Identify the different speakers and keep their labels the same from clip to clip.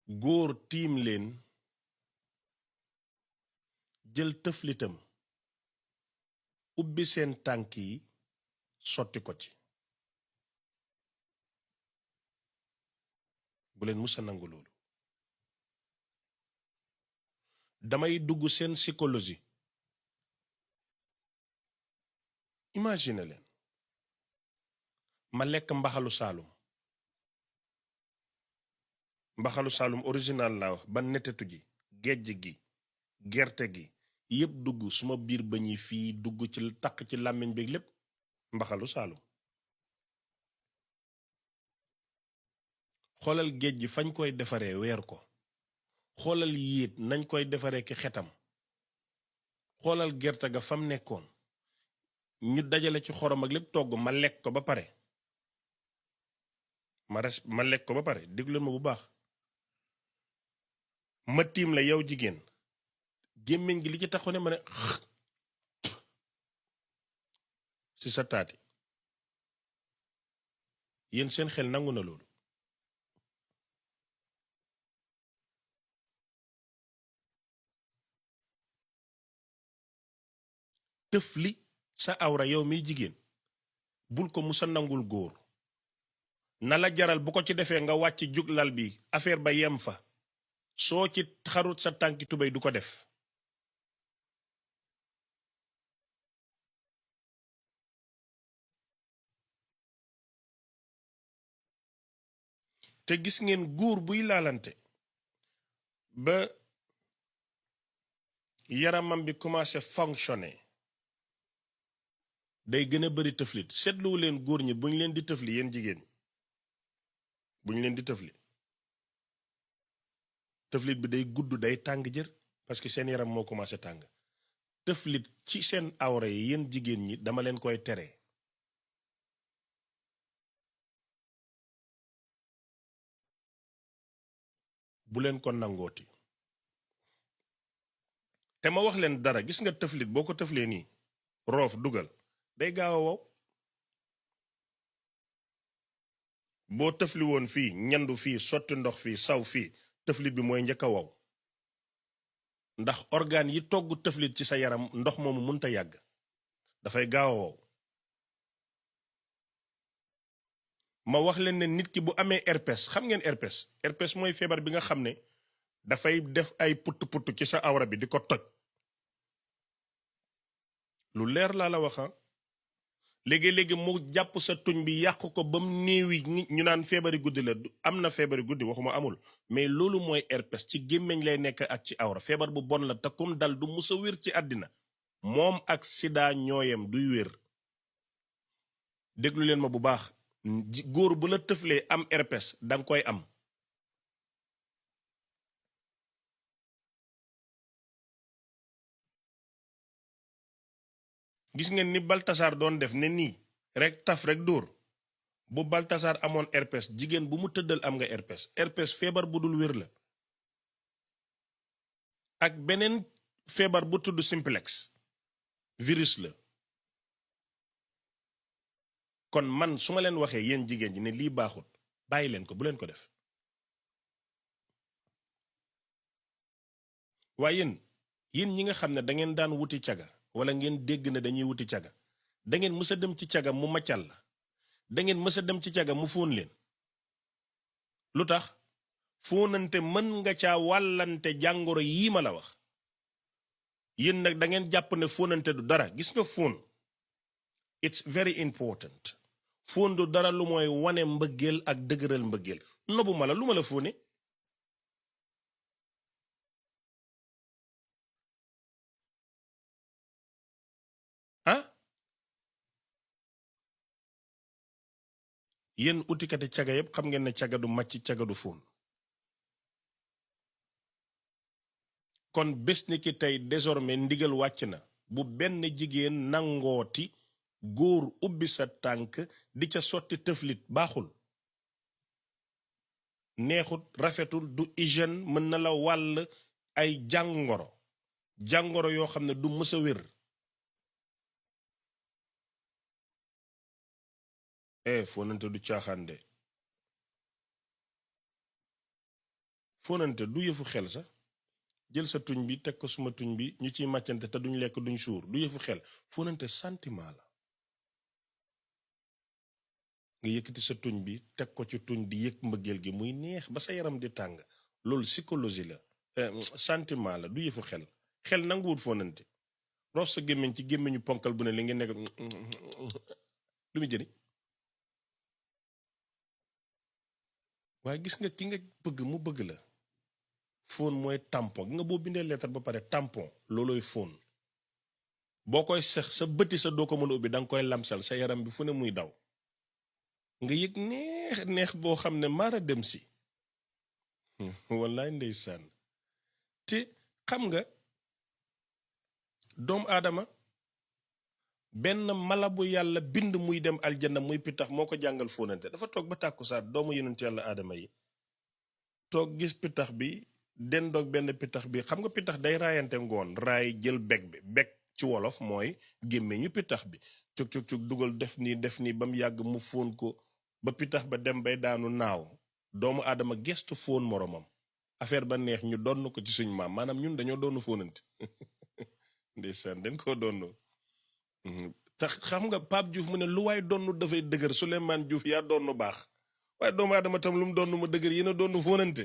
Speaker 1: góor tiim leen jël tëflitam ubbi seen tànk yi sotti ko ci bu leen musa nangu loolu damay dugg seen psychologie imagine leen ma lekk mbaxalu saalum original laa wax ba netetu gi gejj gi gerte gi yépp dugg suma biir bañi fii dugg ci takk ci làmmiñ bi lépp mbaxalu saalum xoolal géej gi fañ koy defaree weer ko xoolal yéet nañ koy defaree ki xetam xoolal gerte ga fam nekkoon ñu dajale ci xorom ak lépp togg ma lekk ko ba pare ma lekk ko ba pare déglu ma bu baax ma tiim la yow jigéen gémmiñ gi li ci taxone ma ne ci sa taati yéen seen xel nangu na loolu tëf li sa awra yow miy jigéen bul ko musa nangul góor na la jaral bu ko ci defee nga wàcc jug lal bi affaire ba yem fa soo ci xarut sa tànki tubéy du ko def te gis ngeen góor buy laalante ba yaramam bi commencé fonctionner day gën a bari tëflit seetluwu leen góor ñi bu ñu leen di tëfli yéen jigéen ñi bu ñu leen di tëflit bi day gudd day tàng jër parce que seen yaram moo commencé tàng tëflit ci seen awra yi yéen jigéen ñi dama leen koy tere bu leen ko nangooti te ma wax leen dara gis nga tëflit boo ko tëflee nii roof dugal day gaaw a wow boo tëfli woon fii ñandu fii sotti ndox fii saw fii tëflit bi mooy njëkk a wow ndax organe yi togg tëflit ci sa yaram ndox moomu munta yàgg dafay gaaw a wow ma wax leen ne nit ki bu amee herpès xam ngeen herpès mooy feebar bi nga xam ne dafay def ay putt ci sa awra bi di ko toj lu leer laa la waxa léegi-léegi mu jàpp sa tuñ bi yàq ko ba mu néewi ñu naan feebari guddi la am na feebari guddi waxuma amul mais loolu mooy herpès ci gémmiñ lay nekk ak ci awra feebar bu bon la te kum dal du musa wér ci àddina moom ak sida ñooyam duy wér déglu leen ma bu baax góor bu la tëflee am herpès danga koy am gis ngeen ni Baltasar doon def ne nii rek taf rek dóor bu Baltasar amoon herpès jigéen bu mu tëddal am nga herpès feebar bu dul wér la ak beneen feebar bu tudd simplex virus la kon man su ma leen waxee yéen jigéen ji ne lii baaxut bàyyi leen ko bu leen ko def waaye yéen ñi nga xam ne da ngeen daan wuti caga wala ngeen dégg ne dañuy wuti caga da ngeen mës a dem ci caga mu maccal la da ngeen mës a dem ci caga mu fóon leen lu tax fóonante mën nga caa wàllante jàngoro yii ma la wax yéen nag da ngeen jàpp ne fóonante du dara gis nga fóon it's very important fóon du dara lu mooy wane mbëggeel ak dëgëral mbëggeel nobu ma la lu ma la fóone ah yéen utikati caga yépp xam ngeen ne caga du màcc caga du fóon kon bés ni ki tey désormais ndigal wàcc na bu benn jigéen nangooti góor ubbi sa tànk di ca sotti tëflit baaxul neexut rafetul du hygiène mën na la wàll ay jàngoro yoo xam ne du mës a wér fóonante du caaxaan de fóonante du yëfu xel sax jël sa tuñ bi teg ko suma tuñ bi ñu ciy màccante te duñ lekk duñ suur du yëfu xel fóonante sentiment la nga yëkkati sa tuñ bi teg ko ci tuñ di yëg mbëggeel gi muy neex ba sa yaram di tàng loolu psychologie la sentiment la du yëfu xel xel nanguwut fóonante rof sa gémmiñ ci gémmiñu ponkal bu ne li ngeen nekk lu muy jëriñ waaye gis nga ki nga bëgg mu bëgg la fóon mooy tampon gi nga boo bindee lettre ba pare tampon loolooy fóon boo koy sex sa bëti sa doo ko mën a ubbi da nga koy lamsal sa yaram bi fu ne muy daw nga yëg neex neex boo xam ne maara dem si wallaay ndeysaan te xam nga doomu aadama benn mala bu yàlla bind muy dem aljanna muy pitax moo ko jàngal fóonante dafa toog ba tàkkusaat doomu yonent yàlla aadama yi toog gis pitax bi dendoog benn pitax bi xam nga pitax day raayante ngoon raay jël beg bi beg ci wolof mooy gémmiñu pitax bi cug cug cug dugal def nii ba mu yàgg mu fóon ko ba pitax ba dem bay daanu naaw doomu aadama gestu fóon moromam affaire ba neex ñu donn ko ci suñ maam maanaam ñun dañoo doonu fóonante ndeysaan dañ koo donn tax xam nga Pape Diouf mu ne lu waay donn dafay dëgër Souleymane Diouf yaa donn baax waaye doomu aadama tam lu mu donn ma dëgër yéen a donn fóonante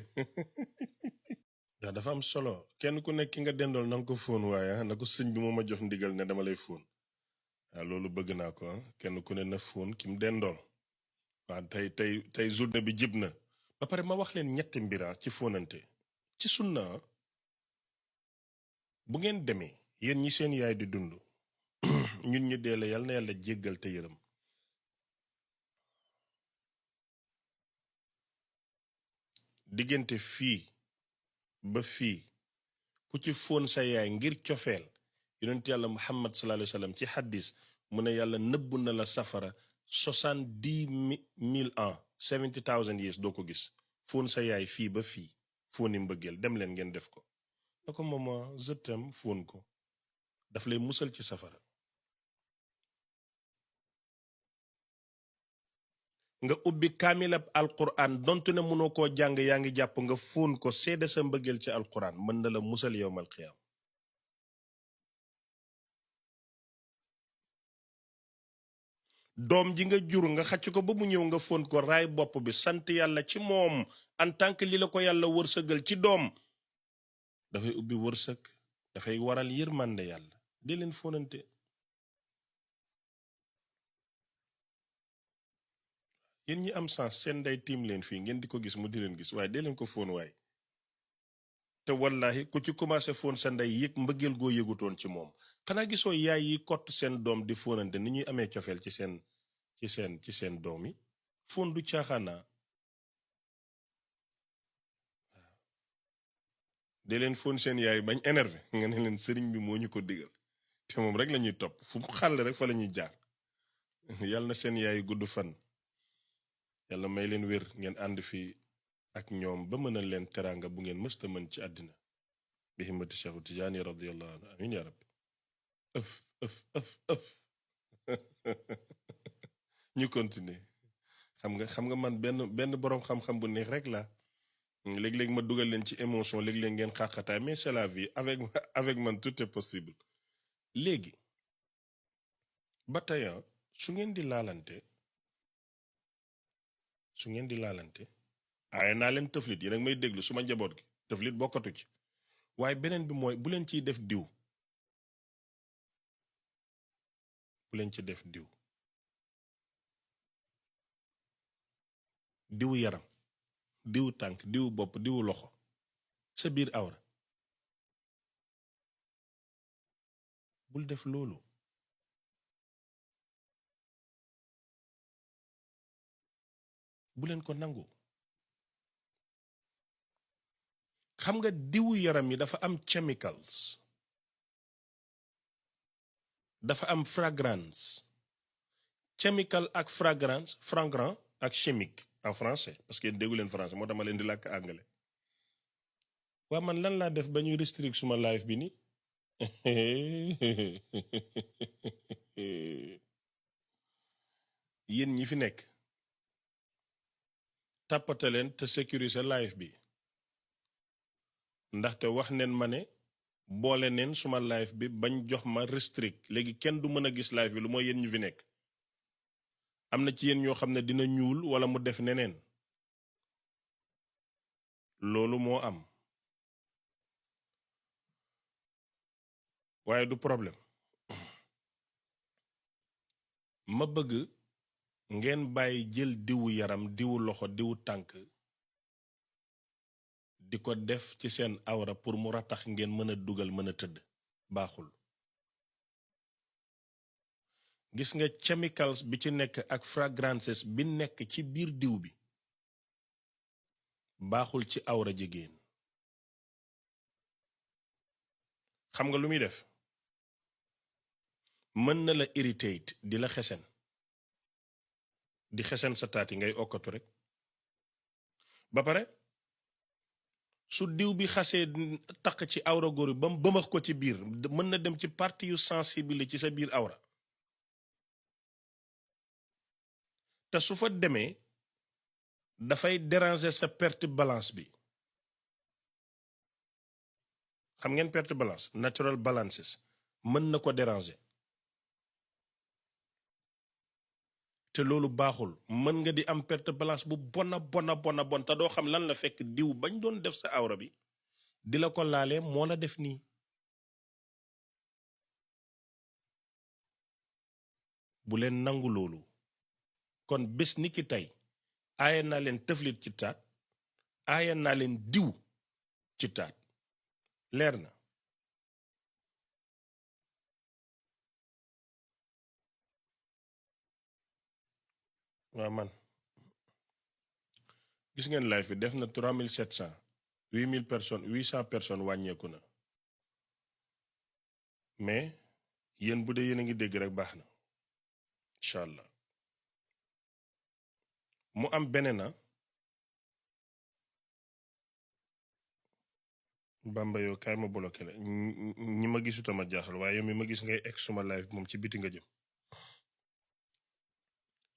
Speaker 1: ndax dafa am solo kenn ku nekk ki nga dendool na nga ko fóon waaye na ko sëñ bi moo ma jox ndigal ne dama lay fóon waaw loolu bëgg naa ko kenn ku ne na fóon ki mu dendool waaw tey journée bi jib na ba pare ma wax leen ñetti mbira ci fóonante ci sunna bu ngeen demee yéen ñi seen yaay di dund ñun ñu dee la yal na yàlla jéggal te yërëm diggante fii ba fii ku ci fóon sa yaay ngir cofeel yonent yàlla muhammad sallallahu alayhi wa sallam ci xaddis mu ne yàlla nëbb na la safara 70,000 ans 70,000 years doo ko gis fóon sa yaay fii ba fii fóoni mbëggeel dem leen ngeen def ko da ko mama je t'aime fóon ko daf lay musal ci safara nga ubbi kaamilab alquran dontu ne mënoo koo jàng yaa ngi jàpp nga fóon ko seede sa mbëggeel ci alquran mën na la musal yowmal qiyaam doom ji nga jur nga xacc ko ba mu ñëw nga fóon ko raay bopp bi sant yàlla ci moom en tant que li la ko yàlla wërsëgal ci doom dafay ubbi wërsëg dafay waral yërmande yàlla di leen fóonante yéen ñi am sens seen ndey tiim leen fii ngeen di ko gis mu di leen gis waaye dee leen ko fóon waay te wallahi ku ci commencé fóon sa ndey yëg mbëggeel goo yëgutoon ci moom xanaa gisoo yaay yi kott seen doom di fóonante ni ñuy amee cofeel ci seen doom yi fóon du caaxaanaa waaw dee leen fóon seen yaay bañ énervé nga ne leen sëriñ bi moo ñu ko digal te moom rek la ñuy topp fu mu xàll rek fa la ñuy jaar yàlla na seen yaay gudd fan yàlla may leen wér ngeen ànd fi ak ñoom ba mën a leen teraanga bu ngeen mësta mën ci àddina bi himmati Cheikhu Tijaani radiyallahu anhu amin ya rabbi ëf ñu continuer xam nga man benn boroom xam-xam bu neex rek la léeg-léeg ma dugal leen ci émotion léeg-léeg ngeen xàqataay mais c'est la vie avec man tout est possible léegi ba tey su ngeen di laalante aaye naa leen tëflit yi nag may déglu su ma njaboot gi tëflit bokkatu ci waaye beneen bi mooy bu leen ciy def diw bu leen ci def diwu yaram diwu tànk diwu bopp diwu loxo sa biir awra bul def loolu bu leen ko nangu xam nga diwu yaram yi dafa am chemicals dafa am fragrance chemical ak fragrant ak chimique en français parce que déggu leen français moo dama leen di làkk anglais waa man lan laa def ba ñuy restrict suma live bi ni yéen ñi fi nekk tàppate leen te sécuriser live bi ndaxte wax neen ma ne boole neen suma live bi bañ jox ma restrict léegi kenn du mën a gis live bi lu mooy yéen ñu fi nekk am na ci yéen ñoo xam ne dina ñuul wala mu def neneen loolu moo am waaye du problème ma bëgg ngeen bàyyi jël diwu yaram diwu loxo diwu tànk di ko def ci seen awra pour mu ratax ngeen mën a dugal mën a tëdd baaxul gis nga chemicals bi ci nekk ak fragrances bi nekk ci biir diw bi baaxul ci awra jigéen xam nga lu muy def mën na la irritate di la xesen di xesen sa taati ngay okkatu rek ba pare su diw bi xasee taq ci awra góor yi ba mu bëmax ko ci biir mën na dem ci partie yu sensible ci sa biir awra te su fa demee dafay déranger sa perte balance bi xam ngeen perte balance natural balances mën na ko déranger te loolu baaxul mën nga di am perte balance bu bona bon te doo xam lan la fekk diw bañ doon def sa awra bi di la ko laalee moo la def nii bu leen nangu loolu kon bés ni ki tey aaye naa leen tëflit ci taat aaye naa leen diw ci taat leer na waaw man gis ngeen live bi def na 3700 8000 personnes 800 personnes wàññeeku na mais yéen bu dee yéen a ngi dégg rek baax na incha allah mu am beneen na Bamba yow kaay ma bloqué la ñi ma gisutama jaaxal waaye yow mi ma gis ngay egg suma live moom ci biti nga jëm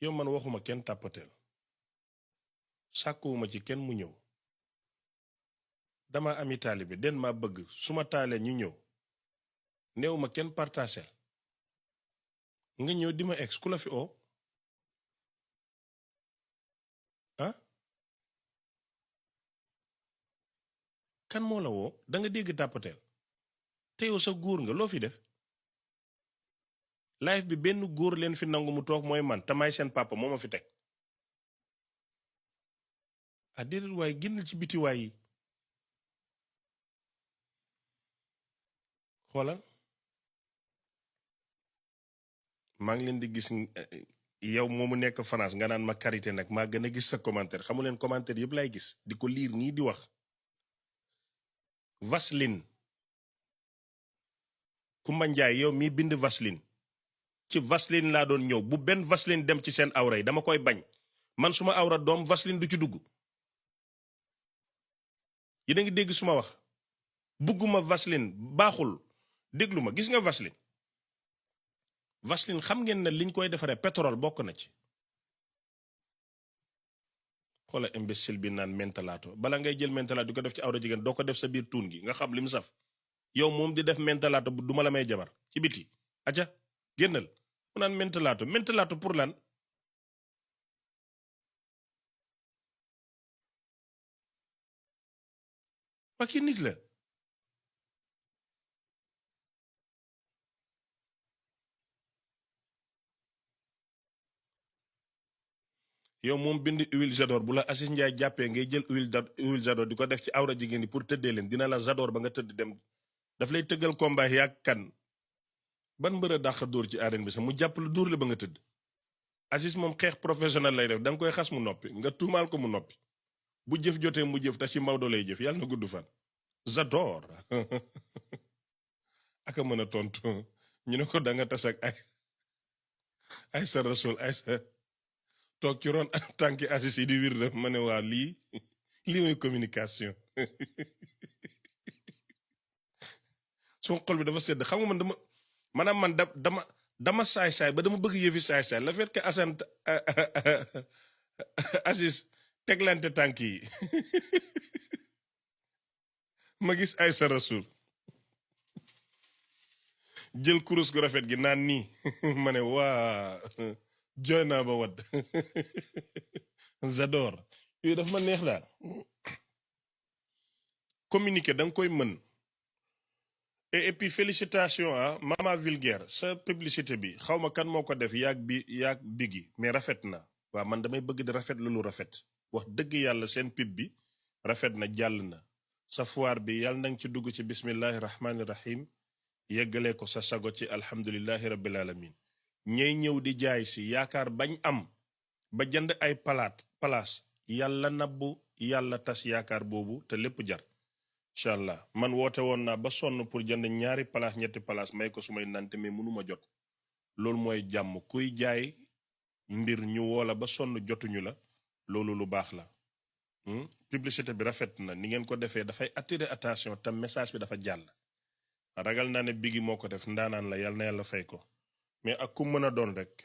Speaker 1: yow man waxuma kenn tàppateel sàkkuwuma ci kenn mu ñëw dama ami taalibe den ma bëgg suma taalee ñu ñëw neewuma kenn partasel nga ñëw di ma ex ku la fi oo ah kan moo la woo da nga dégg tàppateel te yow sa góor nga loo fi def live bi benn góor leen fi nangu mu toog mooy man te may seen papa moo ma fi teg ah déedéet waaye génnal ci biti waay yi xoolal maa ngi leen di gis yow moomu nekk France nga naan ma karité nag maa gën a gis sa commentaire xamu leen commentaire yëpp lay gis di ko liir nii di wax Vaseline Kumba Njaay yow mii bind Vaseline ci Vaseline laa doon ñëw bu benn Vaseline dem ci seen awra yi dama koy bañ man suma awra doom Vaseline du ci dugg yéen a ngi dégg suma wax bugguma Vaseline baaxul déglu ma gis nga Vaseline Vaseline xam ngeen ne liñ koy defaree pétrole bokk na ci xoola imbécile bi naan mentalato bala ngay jël mentalato di ko def ci awra jigéen doo ko def sa biir tuun gi nga xam li mu saf yow moom di def mentalato bu duma la may jabar ci biti aja génnal mu naan mentalato pour lan paki nit la yow moom bind huile j'adore bu la Assis Ndiaye jàppee ngay jël huile j'adore di ko def ci awra jigéen yi pour tëddee leen dina la j'adore ba nga tëdd dem daf lay tëggal combat yaag kan ban mbër a dàq dóor ci arène bi sax mu jàpp lu dóor la ba nga tëdd Assis moom xeex professionnel lay def da nga koy xas mu noppi nga tuumaal ko mu noppi bu jëf jotee mu jëf te ci Maodo lay jëf yàlla na gudd fan j'adore aka mën a tontu ñu ne ko da nga tas ak ay sa rasul ay sa toog ci ron tànki Assis yi di wir def ma ne waa lii mooy communication suma xol bi dafa sedd xam nga man maanaam man dama saay-saay ba dama bëgg yëfi saay-saay le fait que Assane Assis teglante tànk yi ma gis Aïssa Rasoul jël kurus gu rafet gi naan nii ma ne waa jooy naa ba wadd j'adore yooyu dafa ma neex daal communiquer da nga koy mën et puis félicitations ah Mama Vulgaire sa publicité bi xaw ma kan moo ko def yaag bigi mais rafet na waaw man damay bëgg di rafet lu rafet wax dëgg yàlla seen pub bi rafet na jàll na sa foire bi yàlla na nga ci dugg ci bismillahi rahmaani rahim yeggalee ko sa sago ci alhamdulillahi rabbil alamin ñey ñëw di jaay si yaakaar bañ am ba jënd ay palaas yàlla nabbu yàlla tas yaakaar boobu te lépp jar incha allah man woote woon naa ba sonn pour jënd ñaari palaas ñetti palaas may ko sumay nante mais mënuma jot loolu mooy jàmm kuy jaay mbir ñu woola ba sonn jotuñu la loolu lu baax la publicité bi rafet na ni ngeen ko defee dafay attirer attention te message bi dafa jàll ragal naa ne bigi moo ko def ndaanaan la yàlla na yàlla fay ko mais ak ku mën a doon rek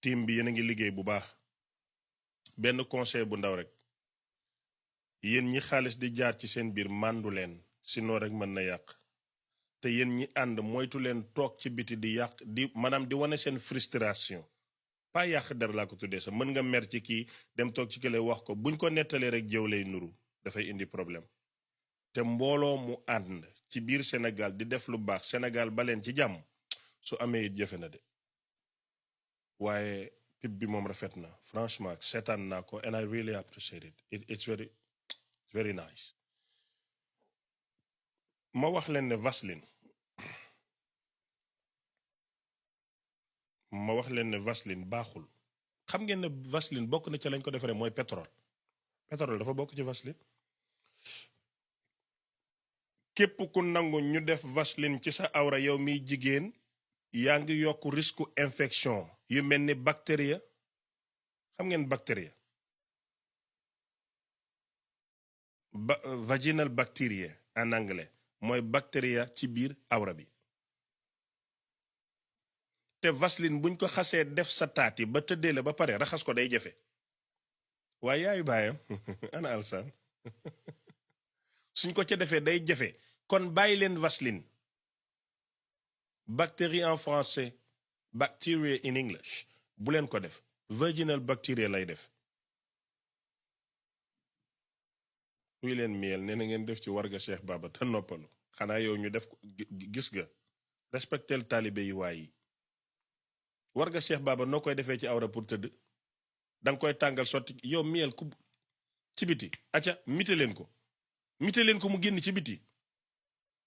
Speaker 1: team bi yéen a ngi liggéey bu baax benn conseil bu ndaw rek yéen ñi xaalis di jaar ci seen biir màndu leen sinon rek mën na yàq te yéen ñi ànd moytu leen toog ci biti di yàq di maanaam di wane seen frustration pas yàq der laa ko tuddee sax mën nga mer ci kii dem toog ci kële wax ko buñ ko nettalee rek jëw lay nuru dafay indi problème te mbooloo mu ànd ci biir Sénégal di def lu baax Sénégal ba leen ci jàmm su amee it jëfe na de waaye pub bi moom rafet na franchement seetaan naa ko and I really appreciate it it's very nice ma wax leen ne Vaseline baaxul xam ngeen ne Vaseline bokk na ca lañ ko defaree mooy pétrole dafa bokk ci Vaseline képp ku nangu ñu def Vaseline ci sa awra yow miy jigéen yaa ngi yokk risque infection yu mel ni bactérie xam ngeen bactérie vaginal bacteria en anglais mooy bactéria ci biir awra bi te Vaseline buñ ko xasee def sa taat yi ba tëddee la ba pare raxas ko day jafe waaye yaayu baayam ana alsan suñ ko ca defee day jafe kon bàyyi leen Vaseline bactérie en français bacteria in English bu leen ko def vaginal bacteria lay def wuy leen miel nee na ngeen def ci warga Cheikh Baba te noppalu xanaa yow ñu def ko gis nga respectel taalibe yi waay yi warga Cheikh Baba noo koy defee ci awra pour tëdd danga koy tàngal sotti yow miel ku ci biti acca mite leen ko mu génn ci biti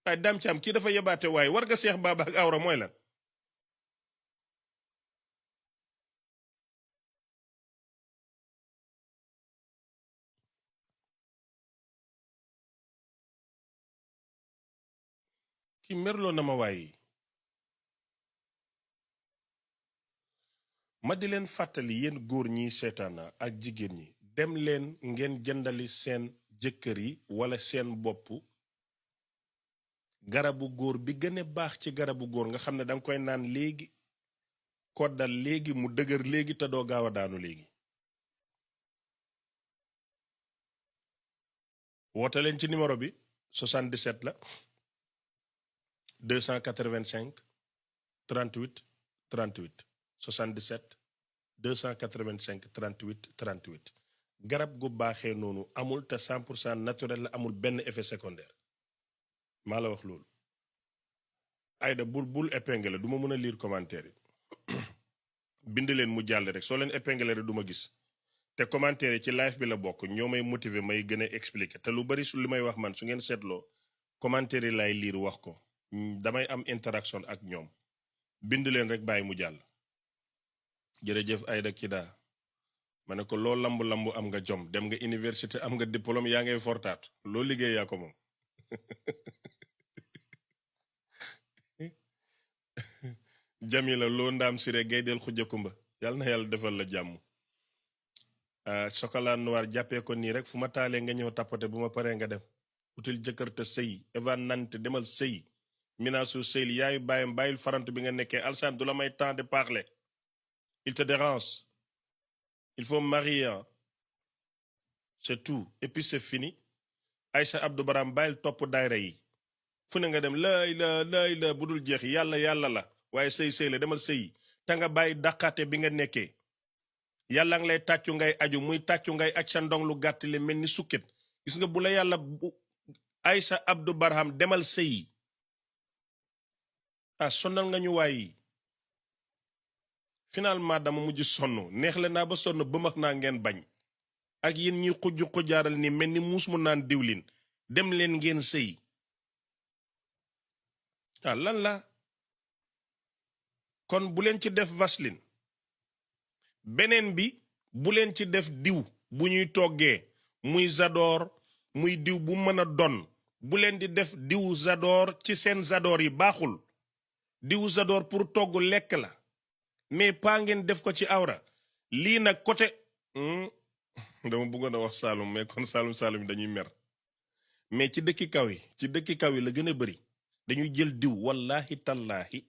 Speaker 1: waaye daam ci am kii dafa yebaate waaye warga Cheikh Baba ak awra mooy lan ki merloo na ma waaye ma di leen fàttali yéen góor ñi seetaana ak jigéen ñi dem leen ngeen jëndali seen jëkkër yi wala seen bopp garabu góor bi gën a baax ci garabu góor nga xam ne danga koy naan léegi koddal léegi mu dëgër léegi te doo gaaw a daanu léegi woote leen ci numéro bi 77 la 285 38 38 77 285 38 38 garab gu baaxee noonu amul te 100% naturel la amul benn effet secondaire maa la wax loolu ayda bul épingle du ma mën a lire commentaire yi bind leen mu jàll rek soo leen épingle rek du ma gis te commentaire yi ci live bi la bokk ñoo may motiver may gën a expliquer te lu bari su li may wax man su ngeen seetloo commentaire yi laay lire wax ko damay am interaction ak ñoom bind leen rek bàyyi mu jàll jërëjëf Aïda Kida ma ne ko loo lamb am nga jom dem nga université am nga diplôme yaa ngay fortaatu loo liggéey yaa ko moom Jamila loo ndaam siré gay del xujja kumba yàlla na yàlla defal la jàmm chocolat noir jàppee ko nii rek fu ma taalee nga ñëw tappate bu ma paree nga dem util jëkkër te sëy evan nante demal sëy minaasu sëyl yaayu bàyyam bàyyil farant bi nga nekkee alsaan du la may temps de parler il te dérange il faut marier c'est tout et puis c'est fini Aïssa Abdou Baram bàyyil topp daayra yi fu ne nga dem laay la bu dul jeex yàlla yàlla la waaye sëy la demal sëyi te nga bàyyi dàqaate bi nga nekkee yàlla nga lay tàccu ngay aju muy tàccu ngay aj sa ndong lu gàtt li mel ni sukket gis nga bu la yàlla Aïssa Abdou Barham demal sëyi sonal nga ñu waay finalement dama mujj sonn neexle naa ba sonn bëmax naa ngeen bañ ak yéen ñi xujju xujjaaral ni mel ni muus mu naan diwlin dem leen ngeen sëyi lan la kon bu leen ci def vaseline beneen bi bu leen ci def diw bu ñuy toggee muy Zador muy diw bu mën a don bu leen di def diw Zador ci seen Zador yi baaxul diw Zador pour togg lekk la mais pas ngeen def ko ci awra lii nag côté dama bëggoon a wax Saalum mais kon Saalum dañuy mer mais ci dëkki kaw yi la gën a bari dañuy jël diw wallahi tallaahi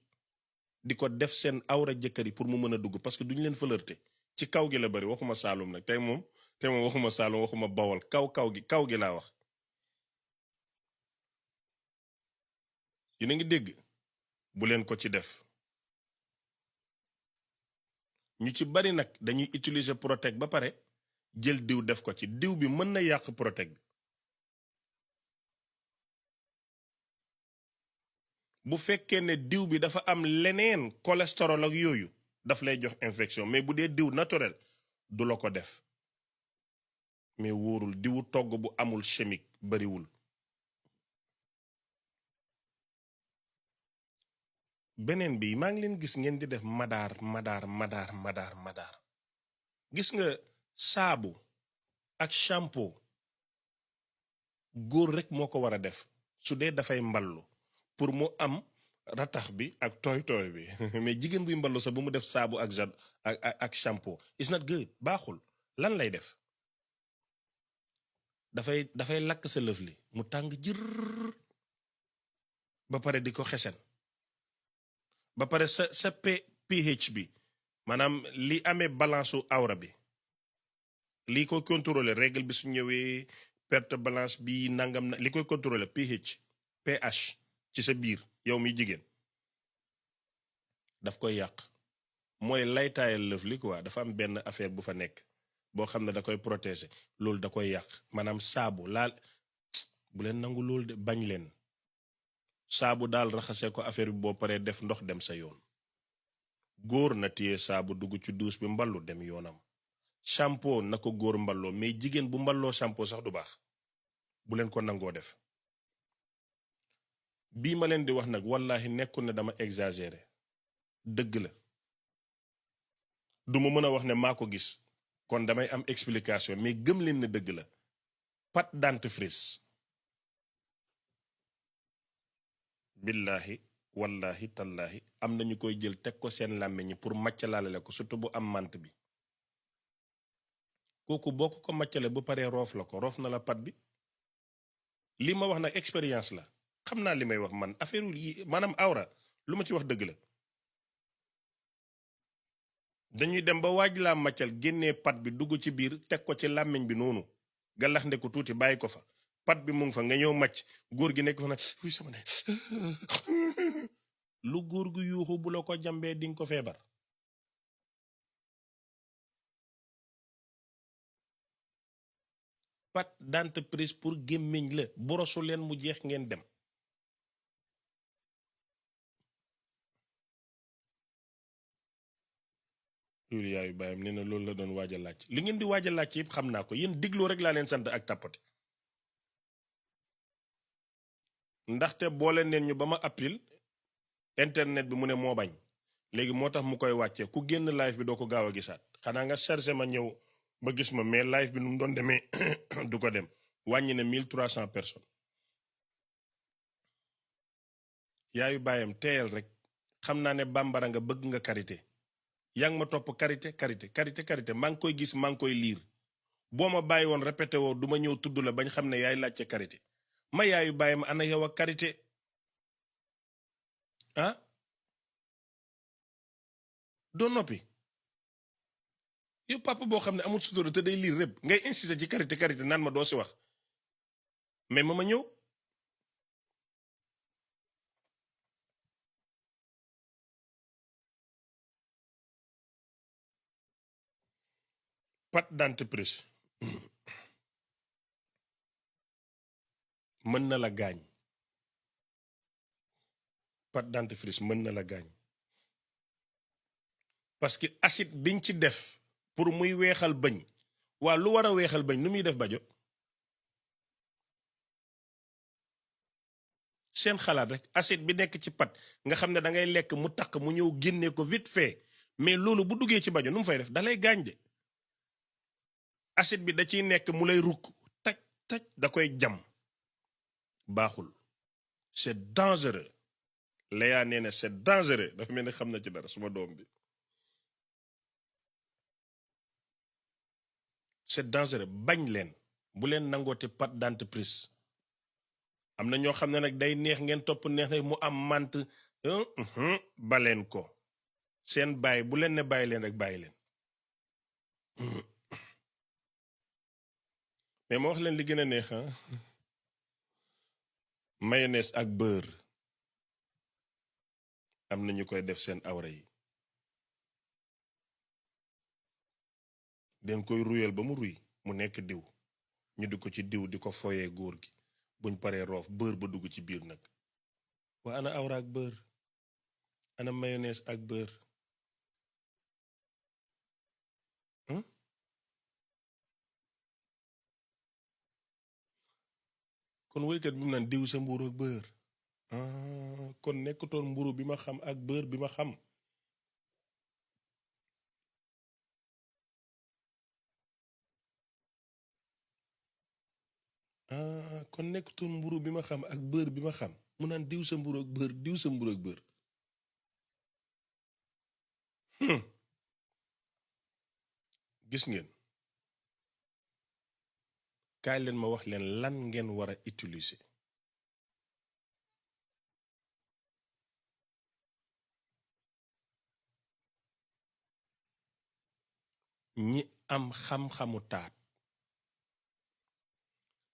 Speaker 1: di ko def seen awra jëkkër yi pour mu mën a dugg parce que duñu leen flirté ci kaw gi la bari waxuma Saalum nag tey moom waxuma Saalum waxuma Bawol kaw gi laa wax yéen a ngi dégg bu leen ko ci def ñu ci bari nag dañuy utiliser Protect ba pare jël diw def ko ci diw bi mën na yàq Protect bi bu fekkee ne diw bi dafa am leneen cholestérol ak yooyu daf lay jox infection mais bu dee diw naturel du la ko def mais wóorul diwu togg bu amul chimique bariwul beneen bi maa ngi leen gis ngeen di def madaar gis nga saabu ak shampoo góor rek moo ko war a def su dee dafay mballu pour mu am ratax bi ak tooy bi mais jigéen buy mballu sax bu mu def saabu ak shampoo it's not good baaxul lan lay def dafay lakk sa lëf li mu tàng jër ba pare di ko xesen ba pare sa pH bi maanaam li amee balance su awra bi li koy contrôler règle bi su ñëwee perte balance bi nangam na li koy contrôler pH ci sa biir yow mi jigéen daf koy yàq mooy laytaayal lëf li quoi dafa am benn affaire bu fa nekk boo xam ne da koy protéger loolu da koy yàq maanaam saabu laal bu leen nangu loolu de bañ leen saabu daal raxase ko affaire bi boo paree def ndox dem sa yoon góor na téye saabu dugg ci douche bi mballu dem yoonam shampoo na ko góor mballoo mais jigéen bu mballoo shampoo sax du baax bu leen ko nangoo def bii ma leen di wax nag wallahi nekkul ne dama exagéré dëgg la du ma mën a wax ne maa ko gis kon damay am explication mais gëm leen ne dëgg la pâte dentifrice billahi wallahi tallahi am na ñu koy jël teg ko seen làmmiñ ñi pour màccalaalale ko surtout bu am mant bi kooku boo ko màccale bu paree roof la ko roof na la pat bi li ma wax nag expérience la xam naa li may wax man affaire yi maanaam awra lu ma ci wax dëgg la dañuy dem ba waaj laa màccal génnee pat bi dugg ci biir teg ko ci làmmiñ bi noonu galax nde ko tuuti bàyyi ko fa pat bi mu ngi fa nga ñëw màcc góor gi nekk fa nag uy sama ne lu góor gu yuuxu bu la ko jambee dinga ko feebar pâte dentifrice pour gémmiñ la borosu leen mu jeex ngeen dem loolu yaayu bàyyam nee na loolu la doon waaj a laaj li ngeen di waaj a laaj yëpp xam naa ko yéen digloo rek laa leen sant ak tàppate ndaxte boole neen ñu ba ma appil internet bi mu ne moo bañ léegi moo tax mu koy wàccee ku génn live bi doo ko gaaw a gisaat xanaa nga chargé ma ñëw ba gis ma mais live bi nu mu doon demee du ko dem wàññi ne 1300 personnes yaayu bàyyam teeyal rek xam naa ne bambara nga bëgg nga karité yaa ngi ma topp karité maa ngi koy gis maa ngi koy liir boo ma bàyyi woon répété woo du ma ñëw tudd la bañ xam ne yaay laajte karité ma yaayu bàyyi ma ana yow ak karité ah doo noppi yow papa boo xam ne amul sutura te day liir rép ngay insister ci karité naan ma doo si wax mais ma ñëw. pâte dentifrice mën na la gaañ. pâte dentifrice mën na la gaañ parce que acide biñ ci def pour muy weexal bëñ waa lu war a weexal bëñ nu muy def bajo seen xalaat rek acide bi nekk ci pâte nga xam ne da ngay lekk mu taq mu ñëw génnee ko vite fait mais loolu bu duggee ci bajo nu mu fay def da lay gaañ de acide bi da ciy nekk mu lay rukk taj taj da koy jam baaxul c'est dangereux Léa nee na c'est dangereux dafa mel ni xam na ci dara suma doom bi c'est dangereux bañ leen bu leen nangoote pâte dentifrice am na ñoo xam ne nag day neex ngeen topp neex na mu am mant ba leen ko seen bàyyi bu leen ne bàyyi leen rek bàyyi leen mais ma wax leen li gën a neex mayonnaise ak beurre am na ñu koy def seen awra yi den koy ruyal ba mu ruy mu nekk diw ñu di ko ci diw di ko foyee góor gi buñ paree roof beurre ba dugg ci biir nag waa ana awra ak beurre ana mayonnaise ak beurre kon woykat bi mu naan diw sa mburu ak beurre kon nekkutoon mburu bi ma xam ak beurre bi ma xam kon nekkutoon mburu bi ma xam ak beurre bi ma xam mu naan diw sa mburu ak beurre diw sa mburu ak beurre gis ngeen kaay leen ma wax leen lan ngeen war a utiliser ñi am xam-xamu taat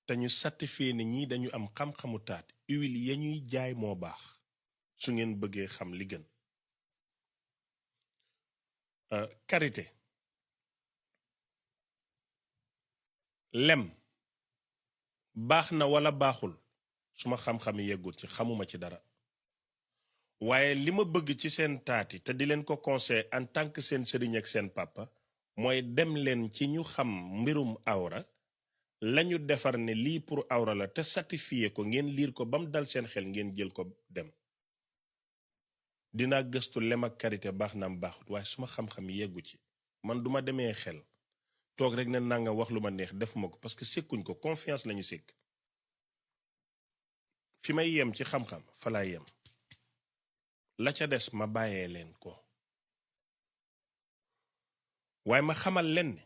Speaker 1: te ñu certifié ne ñii dañu am xam-xamu taat huile ya ñuy jaay moo baax su ngeen bëggee xam li gën karité lem baax na wala baaxul suma xam-xam yeggul ci xamuma ci dara waaye li ma bëgg ci seen taati te di leen ko conseil en tant que seen sëriñ ak seen papa mooy dem leen ci ñu xam mbirum awra lañu defar ne lii pour awra la te certifié ko ngeen liir ko ba mu dal seen xel ngeen jël ko dem dinaa gëstu lem ak karité baax na am baaxut waaye suma xam-xam yeggu ci man duma demee xel toog rek ne nanga wax lu ma neex defuma ko parce que sekkuñ ko confiance lañu sekk fi may yem ci xam-xam fa laa yem la ca des ma bàyyee leen ko waaye ma xamal leen ne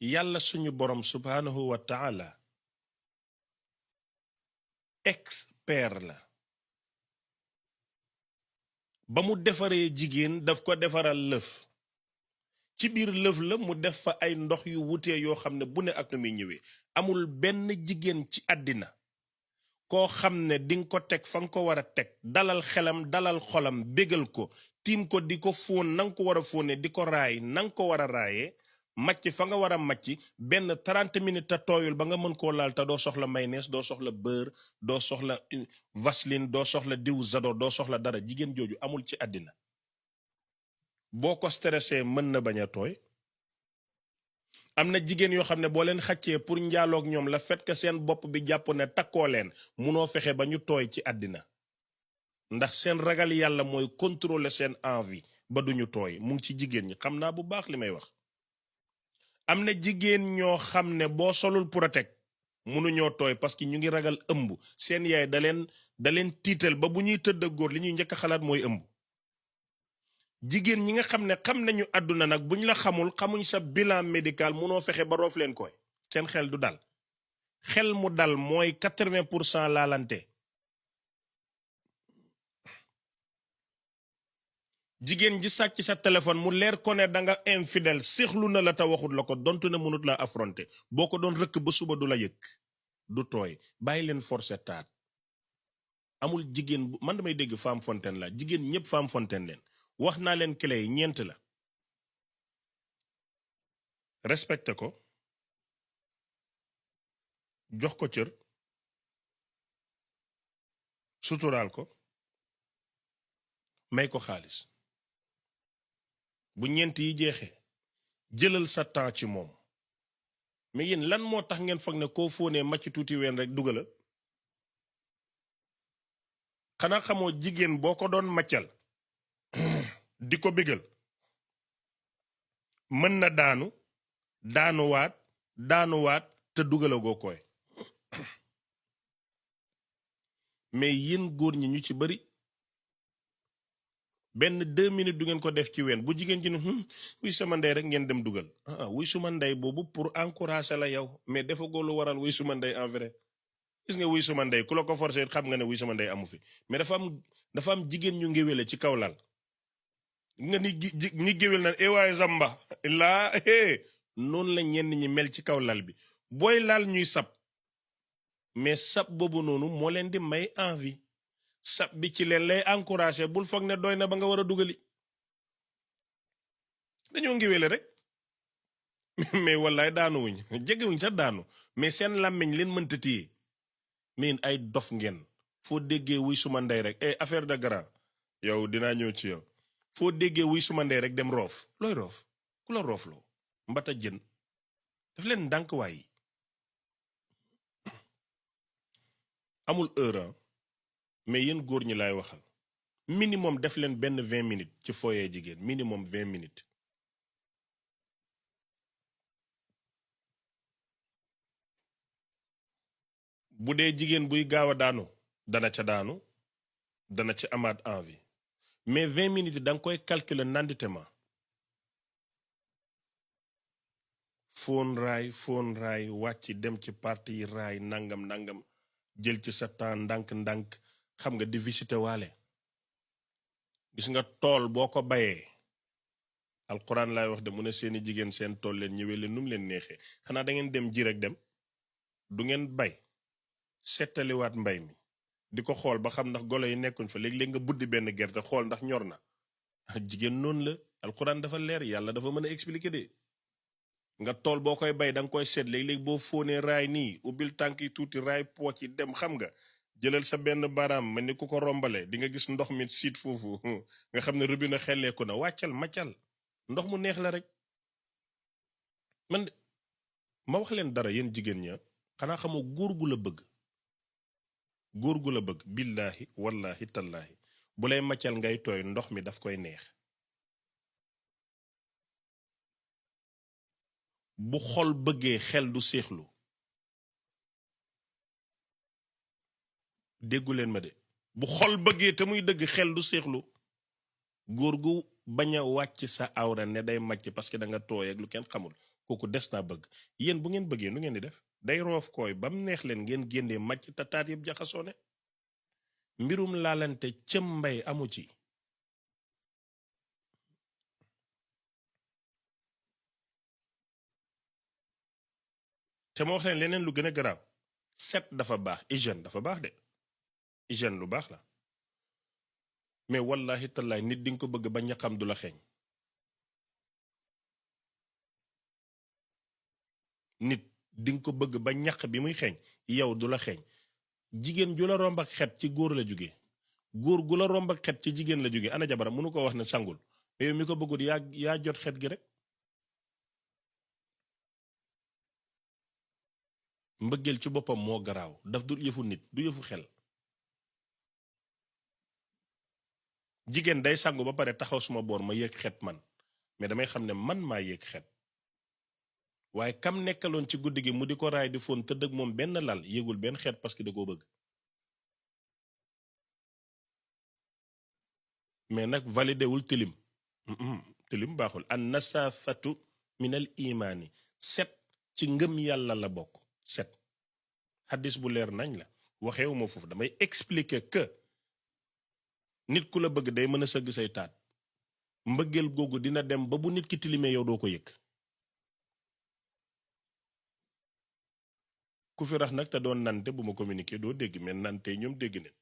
Speaker 1: yàlla suñu borom subhanahu wa taala expert la ba mu defaree jigéen daf ko defaral lëf ci biir lëf la mu def fa ay ndox yu wutee yoo xam ne bu ne ak nu muy ñëwee amul benn jigéen ci àddina koo xam ne dinga ko teg fa nga ko war a teg dalal xelam dalal xolam bégal ko tiim ko di ko fóon na nga ko war a fóone di ko raay na nga ko war a raayee macc fa nga war a macc benn 30 minutes te tooyul ba nga mën koo laal te doo soxla mayonnaise doo soxla beurre doo soxla vaseline doo soxla diw zado doo soxla dara jigéen jooju amul ci àddina boo ko stressé mën na bañ a tooy am na jigéen yoo xam ne boo leen xàccee pour njaaloog ñoom la fait que seen bopp bi jàpp ne takkoo leen munoo fexe ba ñu tooy ci àddina ndax seen ragal yàlla mooy contrôler seen envie ba duñu tooy mu ngi ci jigéen ñi xam naa bu baax li may wax am na jigéen ñoo xam ne boo solul protect mënuñoo tooy parce que ñu ngi ragal ëmb seen yaay da leen tiital ba bu ñuy tëdd ak góor li ñuy njëkk a xalaat mooy ëmb jigéen ñi nga xam ne xam nañu àdduna nag buñ la xamul xamuñ sa bilan médical munoo fexe ba roof leen koy seen xel du dal xel mu dal mooy 80% laalante jigéen ji sàcc sa téléphone mu leer ko ne da nga infidèle séexlu na la te waxut la ko donte ne mënut la affronter boo ko doon rëkk ba suba du la yëg du tooy bàyyi leen forcé taat amul jigéen bu man damay dégg femme fontaine la jigéen ñëpp femme fontaine leen wax naa leen clé yi ñeent la respecté ko jox ko cër suturaal ko may ko xaalis bu ñeent yi jeexee jëlal sa temps ci moom mais yéen lan moo tax ngeen foog ne koo fóonee màcc tuuti ween rek dugala xanaa xamoo jigéen boo ko doon màccal di ko bégal mën na daanuwaat te dugala goo koy mais yéen góor ñi ñu ci bari benn 2 minutes du ngeen ko def ci ween bu jigéen ci ne wuy sama ndey rek ngeen dem dugal wuy suma ndey boobu pour encourager la yow mais dafa góor lu waral wuy suma ndey en vrai gis nga wuy suma ndey ku la ko forcer xam nga ne wuy suma ndey amu fi mais dafa am jigéen ñu ngéwéle ci kaw lal nga ni géwél naan waaye zamba laa noonu la ñenn ñi mel ci kaw lal bi booy laal ñuy sab mais sab boobu noonu moo leen di may envie sab bi ci leen lay encouragé bul foog ne doy na ba nga war a dugali dañoo ngiwele rek mais wallaay daanuwuñ jegewuñ sax daanu mais seen làmmiñ leen mënta téye mais ay dof ngeen foo déggee wuy suma ndey rek affaire de grand yow dinaa ñëw ci yow foo déggee wuy suma ndey rek dem roof looy roof ku la roof loo mbata jën daf leen ndànk waay amul heure mais yéen góor ñi laay waxal minimum def leen benn 20 minutes ci foyer jigéen minimum 20 minutes bu dee jigéen buy gaaw a daanu dana ci amaat envie mais 20 minutes da nga koy calculer nanditema foon raay wàcc dem ci parti yi raay nangam jël ci sa temps ndànk-ndànk xam nga di visiter waale gis nga tool boo ko bayee alquran laay wax de mu ne seeni jigéen seen tool leen ñëwee leen nu mu leen neexee xanaa da ngeen dem ji rek dem du ngeen bay settaliwaat mbay mi di ko xool ba xam ndax golo yi nekkuñ fa léegi-léeg nga buddi benn gerte xool ndax ñor na jigéen noonu la alquran dafa leer yàlla dafa mën a expliquer de nga tool boo koy bay da nga koy seet léegi-léegi boo fóonee raay nii ubbil tànk yi tuuti raay pooc yi dem xam nga jëlal sa benn baaraam mel ni ku ko rombale di nga gis ndox mi siit foofu nga xam ne robinet xelleeku na wàccal maccal ndox mu neex la rek man ma wax leen dara yéen jigéen ña xanaa xamoo góor gu la bëgg billaahi wallaahi tallaahi bu lay maccal ngay tooy ndox mi daf koy neex bu xol bëggee xel du séexlu déggu leen ma de bu xol bëggee te muy dëgg xel du séexlu góor gu bañ a wàcc sa awra ne day màcc parce que da nga tooy ak lu kenn xamul kooku des naa bëgg yéen bu ngeen bëggee nu ngeen di def day roof kooy ba mu neex leen ngeen génnee màcc te taat yëpp jaxasoo ne mbirum laalante cëm mbay amu ci te ma wax leen leneen lu gën a garaaw set dafa baax hygiène dafa baax de hygiène lu baax la mais wallahi tallaay nit di nga ko bëgg ba ñaqam du la xeeñ nit di nga ko bëgg ba ñaq bi muy xeeñ yow du la xeeñ jigéen ju la romb ak xet ci góor la jóge góor gu la romb ak xet ci jigéen la jóge ana jabaram mënu ko wax ne sangul mais yow mi ko bëggut yaa jot xet gi rek mbëggeel ci boppam moo garaaw daf dul yëfu nit du yëfu xel jigéen day sangu ba pare taxaw suma boor ma yéeg xet man mais damay xam ne man maa yéeg xet waaye kam nekkaloon ci guddi gi mu di ko raay di fóon tëdd ak moom benn lal yéegul benn xet parce que da koo bëgg mais nag validé wul tilim tilim baaxul an nasafatu min al imaani set ci ngëm yàlla la bokk set xaddis bu leer nañ la waxeewuma foofu damay expliquer que nit ku la bëgg day mën a sëgg say taat mbëggeel googu dina dem ba bu nit ki tilimee yow doo ko yëg. ku fi rax nag te doon nante bu ma communiqué doo dégg mais nante ñoom dégg neen.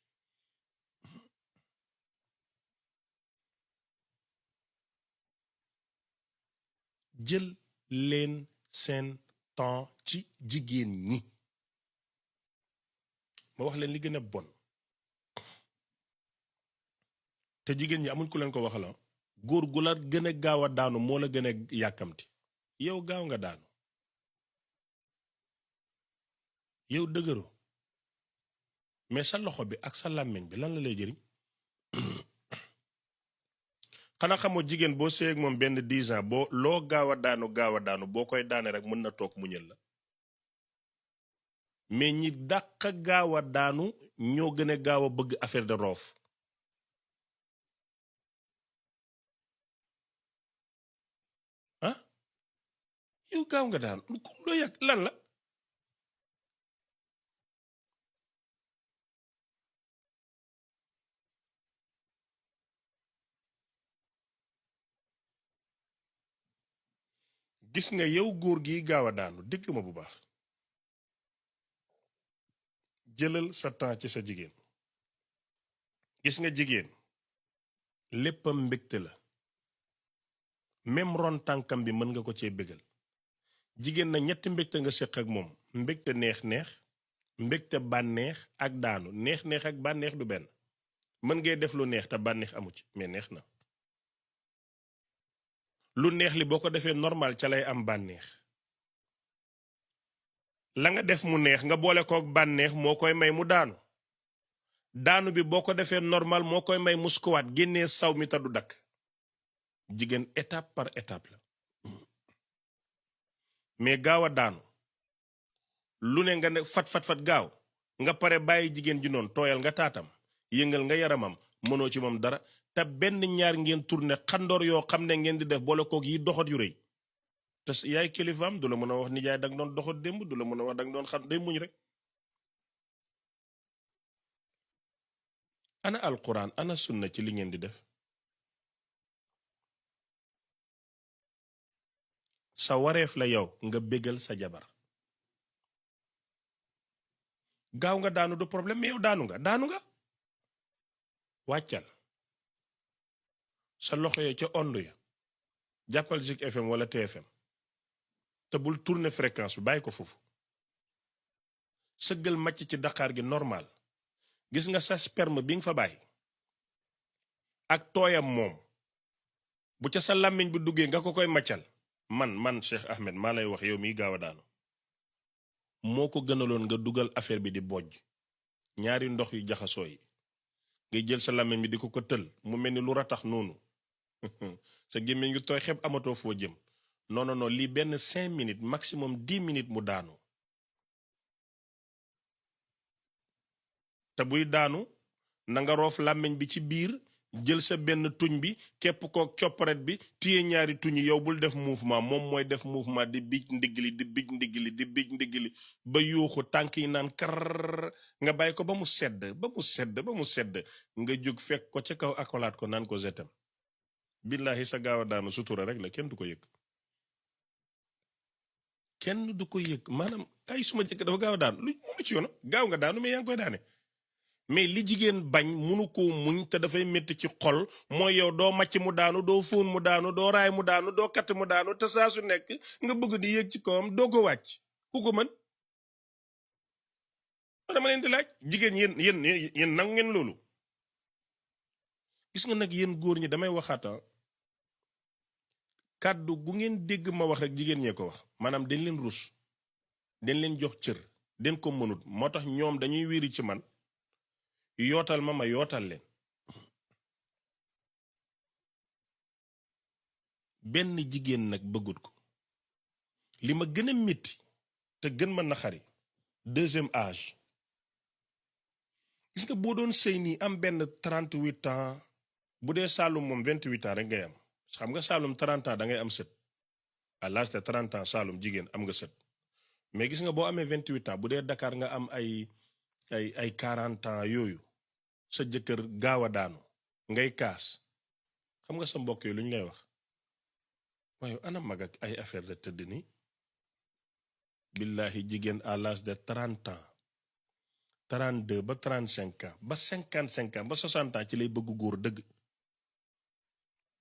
Speaker 1: jël leen seen temps ci jigéen ñi. ma wax leen li gën a bon te jigéen ñi amuñ ku leen ko waxala góor gu la gën a gaaw a daanu moo la gën a yàkkamti. yow gaaw nga daanu, yow dëgëro mais sa loxo bi ak sa làmmiñ bi lan la lay jëriñ. xanaa xamoo jigéen boo seeg moom benn 10 ans boo loo gaaw a daanu boo koy daane rek mën na toog muñal la. mais ñi dàq gaaw a daanu ñoo gën a gaaw a bëgg affaire de roof. ah yow gaaw nga daanu loo yàgg lan la. gis nga yow góor gi gaaw a daanu déglu ma bu baax. jëlal sa temps ci sa jigéen. gis nga jigéen léppam mbégte la. même ron tànkam bi mën nga ko cee bégal. jigéen na ñetti mbégte nga séq ak moom mbégte neex-neex mbégte bànneex ak daanu neex-neex ak bànneex du benn. mën ngay def lu neex te bànneex amu ci mais neex na. lu neex li boo ko defee normal ca lay am bànneex. la nga def mu neex nga boole kook bànneex moo koy may mu daanu. daanu bi boo ko defee normal moo koy may muskuwaat génnee saw mi ta du dakk. jigéen étape par étape la. mais gaaw a daanu lu ne nga ne fat gaaw nga pare bàyyi jigéen ji noonu tooyal nga taatam yëngal nga yaramam mënoo ci moom dara te benn ñaar ngeen tourné xandoor yoo xam ne ngeen di def boole kook yi doxat yu rëy te yaay kilifaam du la mën a wax nijaay danga doon doxat démb du la mën a wax danga doon xam day muñ rek. ana alquran ana sunna ci li ngeen di def. sa wareef la yow nga bégal sa jabar. gaaw nga daanu du problème mais yow daanu nga wàccal sa loxo yi ca ond ya jàppal Zik FM wala TFM te bul tourner fréquence bi bàyyi ko foofu. sëggal màcc ci daqaar gi normal gis nga sa sperme bi nga fa bàyyi ak tooyam moom bu ca sa làmmiñ bu duggee nga ko koy màccal man Cheikh Ahmed maa lay wax yow miy gaaw a daanu moo ko gënaloon nga dugal affaire bi di bojj ñaari ndox yu jaxasoo yi ngay jël sa làmmiñ bi di ko tël mu mel ni lu ratax noonu sa gémmiñ ngi tooy xeb amatoo foo jëm non lii benn 5 minutes maximum 10 minutes mu daanu. te buy daanu na nga roof làmmiñ bi ci biir jël sa benn tuñ bi képp kook copparet bi téye ñaari tuñ yi yow bul def mouvement moom mooy def mouvement di bij ndigli di bij ndigli ba yuuxu tànk yi naan kar nga bàyyi ko ba mu sedd nga jóg fekk ko ca kaw akolaat ko naan ko zetam billahi sa gaaw a daanu sutura rek la kenn du ko yëg maanaam ay suma jëkk dafa gaaw a daanu lu ci yoona gaaw nga daanu mais yaa ngi koy daane. mais li jigéen bañ munu ko muñ te dafay métti ci xol mooy yow doo màcc mu daanu doo fóon mu daanu doo raay mu daanu doo katt mu daanu te saa su nekk nga bëgg di yéeg ci kawam doo ko wàcc ku ko mën. dama leen di laaj jigéen yéen nangu ngeen loolu. gis nga nag yéen góor ñi damay waxaata kàddu gu ngeen dégg ma wax rek jigéen ñee ko wax maanaam dañ leen rus dañ leen jox cër dañ ko mënut moo tax ñoom dañuy wéri ci man yootal ma yootal leen. benn jigéen nag bëggut ko li ma gën a métti te gën ma naxari deuxième âge. gis nga boo doon sëy nii am benn 38 ans bu dee Saalum moom 28 ans rek ngay am xam nga Saalum 30 ans da ngay am sët à l'âge de 30 ans Saalum jigéen am nga sët mais gis nga boo amee 28 ans bu dee Dakar nga am ay 40 ans yooyu sa jëkkër gaaw a daanu ngay kaas xam nga sa mbokk yi lu ñu lay wax waaye ana mag ak ay affaire de tëdd ni billahi jigéen à l'âge de 30 ans 32 ba 35 ans ba 55 ans ba 60 ans ci lay bëgg góor dëgg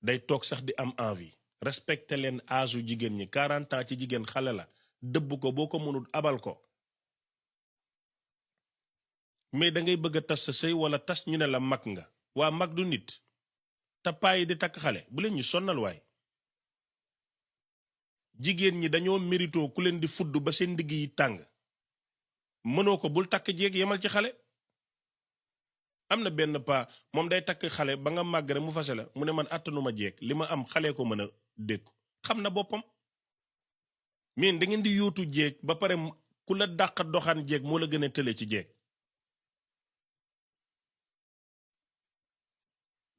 Speaker 1: day toog sax di am envie respecté leen âge u jigéen ñi 40 ans ci jigéen xale la dëbb ko boo ko mënul abal ko mais da ngay bëgg a tas sa sëy wala tas ñu ne la mag nga waa mag du nit te paa yi di takk xale bu leen ñu sonnal waay jigéen ñi dañoo mérito ku leen di fudd ba seen ndigg yi tàng mënoo ko bul takk jeeg yemal ci xale am na benn paa moom day takk xale ba nga màgg rek mu fase la mu ne man àttanuma jeeg li ma am xale ko mën a dékku xam na boppam mais da ngeen di yóotu jeeg ba pare ku la dàq doxaan jeeg moo la gën a tële ci jeeg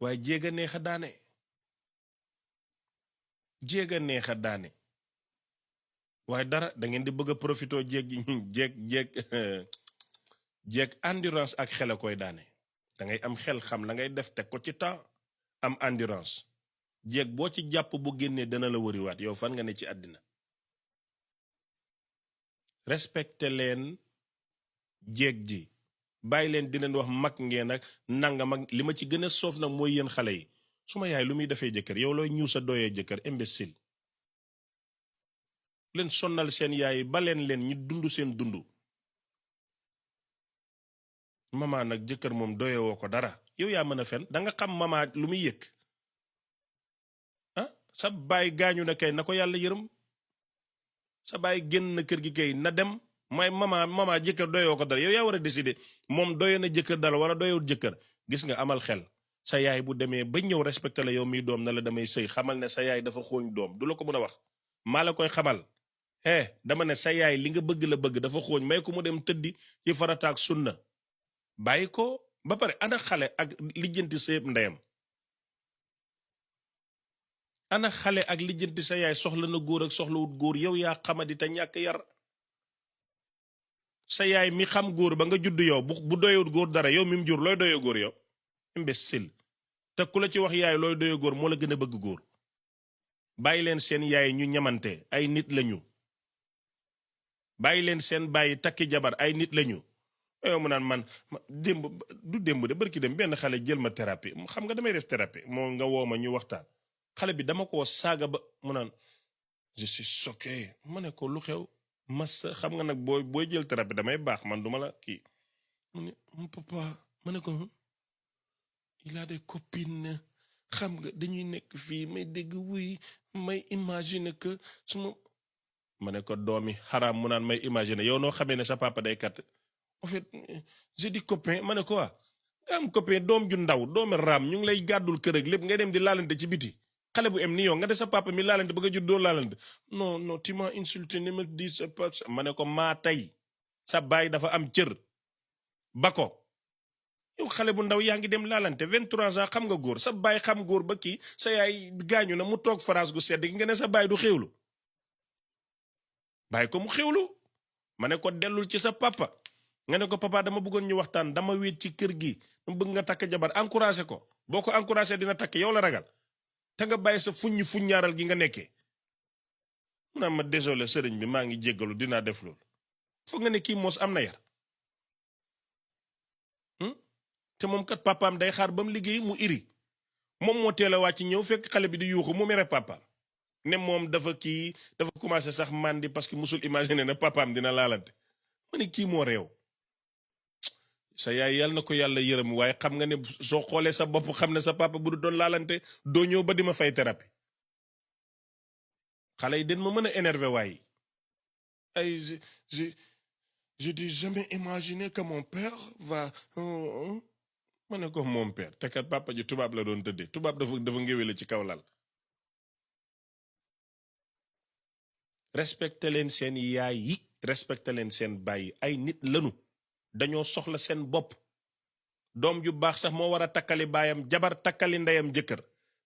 Speaker 1: waaye jéeg a neex a daane jéeg a neex a daane waaye dara da ngeen di bëgg a profitoo jéeg ji jéeg endurance ak xel a koy daane da ngay am xel xam la ngay def teg ko ci temps am endurance jéeg boo ci jàpp bu génnee dana la wëriwaat yow fan nga ne ci àddina respecté leen jéeg ji bàyyi leen di leen wax mag ngeen ak nangam ak li ma ci gën a soof nag mooy yéen xale yi suma yaay lu muy defee jëkkër yow looy ñëw sa doyee jëkkër imbécile leen sonnal seen yaay ba leen ñu dund seen dund mama nag jëkkër moom doyewoo ko dara yow yaa mën a fen da nga xam mama lu muy yëg ah sa baay gaañu na kay na ko yàlla yërëm sa baay génn na kër gi kay na dem may mama jëkkër doyoo ko dara yow yaa war a décider moom doye na jëkkër dara wala doyewul jëkkër gis nga amal xel sa yaay bu demee ba ñëw respecté la yow miy doom na la damay sëy xamal ne sa yaay dafa xooñ doom du la ko mën a wax maa la koy xamal dama ne sa yaay li nga bëgg la bëgg dafa xooñ may ko mu dem tëddi ci farataak sunna bàyyi ko ba pare ana xale ak lijjanti sëyëb ndeyam ana xale ak lijjanti sa yaay soxla na góor ak soxlawut góor yow yaa xamadi te ñàkk yar sa yaay mi xam góor ba nga judd yow bu doyewut góor dara yow mi mu jur looy doyoo góor yow imbécile te ku la ci wax yaay looy doyoo góor moo la gën a bëgg góor bàyyi leen seen yaay ñu ñamante ay nit lañu bàyyi leen seen bàyyi takki jabar ay nit lañu yow mu naan man démb de barki dem benn xale jël ma thérapie xam nga damay def thérapie moo nga woo ma ñu waxtaan xale bi dama ko saaga ba mu naan je suis choqué ma ne ko lu xew mas xam nga nag booy jël thérapie damay baax man duma la kii mu ne mon papa ma ne ko il a des copines xam nga dañuy nekk fii may dégg wuy may imaginer que suma ma ne ko doomi xaraam mu naan may imaginer yow noo xamee ne sa papa day kat en fait j'ai dit copain ma ne ko nga am copain doom ju ndaw doomi raam ñu ngi lay gàddul kër ak lépp ngay dem di laalante ci biti xale bu em ni yow nga de sa papa mi laalante bëgg a jur doo laalante non tu m'as insulté ne me dis pas ma ne ko maa tey sa baay dafa am cër ba ko yow xale bu ndaw yaa ngi dem laalante 23 ans xam nga góor sa baay xam góor ba kii sa yaay gaañu na mu toog France gu sedd gi nga ne sa baay du xéwlu bàyyi ko mu xéwlu ma ne ko dellul ci sa papa nga ne ko papa dama bëggoon ñu waxtaan dama wéet ci kër gi mu bëgg nga takk jabar encouragé ko boo ko encouragé dina takk yow la ragal te nga bàyyi sa fuññaaral gi nga nekkee mu naa ma désolé sëriñ bi maa ngi jéggalu dinaa def loolu foog nga ne kii moos am na yar te moom kat papaam day xaar ba mu liggéey mu iri moom moo teel a wàcc ñëw fekk xale bi di yuuxu mu mere papaam ne moom dafa commencé sax mandi parce que musul imaginer ne papaam dina laalante ma ne kii moo réew sa yaay yal na ko yàlla yërëm waaye xam nga ne soo xoolee sa bopp xam ne sa papa bu du doon laalante doo ñëw ba di ma fay thérapie xale yi den ma mën a énervé waaye ay je dis jamais imaginer que mon père va ma ne ko mon père te kat papa ji tubaab la doon tëddee tubaab dafa ngéwéle ci kaw lal respecté leen seen yaay yi respecté leen seen baay yi ay nit lanu dañoo soxla seen bopp doom ju baax sax moo war a takkali baayam jabar takkali ndeyam jëkkër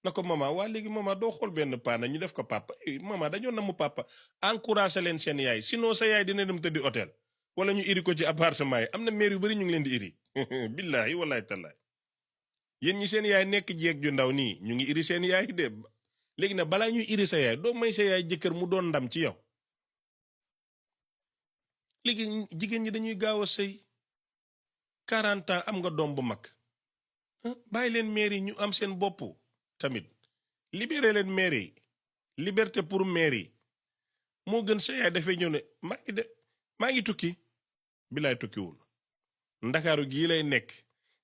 Speaker 1: na ko mama waa léegi mama doo xool benn paana ñu def ko papa mama dañoo namu papa encouragé leen seen yaay sinon sa yaay dina dem tëddi hôtel wala ñu iri ko ci appartement yi am na maire yu bari ñu ngi leen di iri billahi wallahi tallahi yéen ñi seen yaay nekk jeeg ju ndaw nii ñu ngi iri seen yaay de léegi nag balaa ñuy iri sa yaay doo may sa yaay jëkkër mu doon ndam ci yow. léegi jigéen ñi dañuy gaaw a sëy 40 ans am nga doom bu mag bàyyi leen mère yi ñu am seen bopp tamit libéré leen mère yi liberté pour mère yi moo gën sa yaay dafay ñëw ne maa ngi tukki bilaay tukkiwul ndakaaru gii lay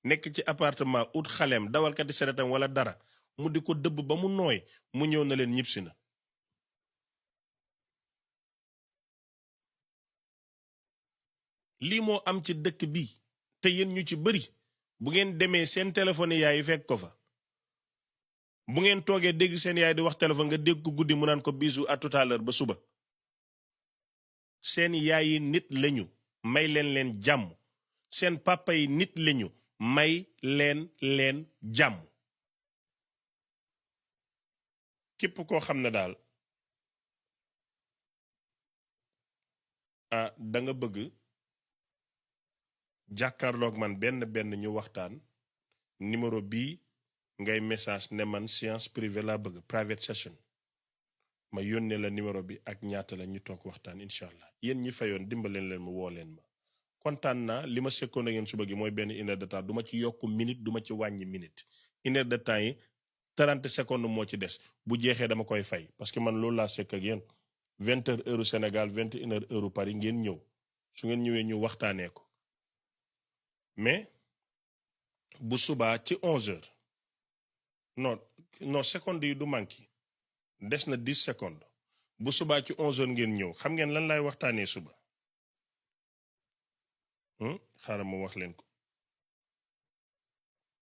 Speaker 1: nekk ci appartement ut xaleem dawalkati seretam wala dara mu di ko dëbb ba mu nooy mu ñëw na leen ñibbisi na. lii moo am ci dëkk bi te yéen ñu ci bëri bu ngeen demee seen téléphone yaay yi fekk ko fa bu ngeen toogee dégg seen yaay di wax téléphone nga dégg ko guddi mu naan ko bisu à tout à l'heure ba suba. seen yaay yi nit lañu may leen jàmm seen papa yi nit lañu may leen jàmm. képp koo xam ne daal da nga bëgg jàkkaarloog man benn ñu waxtaan numéro bii ngay message ne man séance privée laa bëgg private session ma yónnee la numéro bi ak ñaata la ñu toog waxtaan incha allah yéen ñi fayoon dimbaleen leen mu woo leen ma. kontaan naa li ma sekkoon a ngeen suba gi mooy benn 1 heure de temps du ma ci yokk minute du ma ci wàññi minute 1 heure de temps yi 30 secondes moo ci des bu jeexee dama koy fay parce que man loolu laa sekk ak yéen 20 heures heure Sénégal 21 heures heure Paris ngeen ñëw su ngeen ñëwee ñu waxtaanee ko mais bu subaa ci 11 heures non secondes yi du manqué des na 10 secondes bu subaa ci 11 heures ngeen ñëw xam ngeen lan laay waxtaanee suba xaaral ma wax leen ko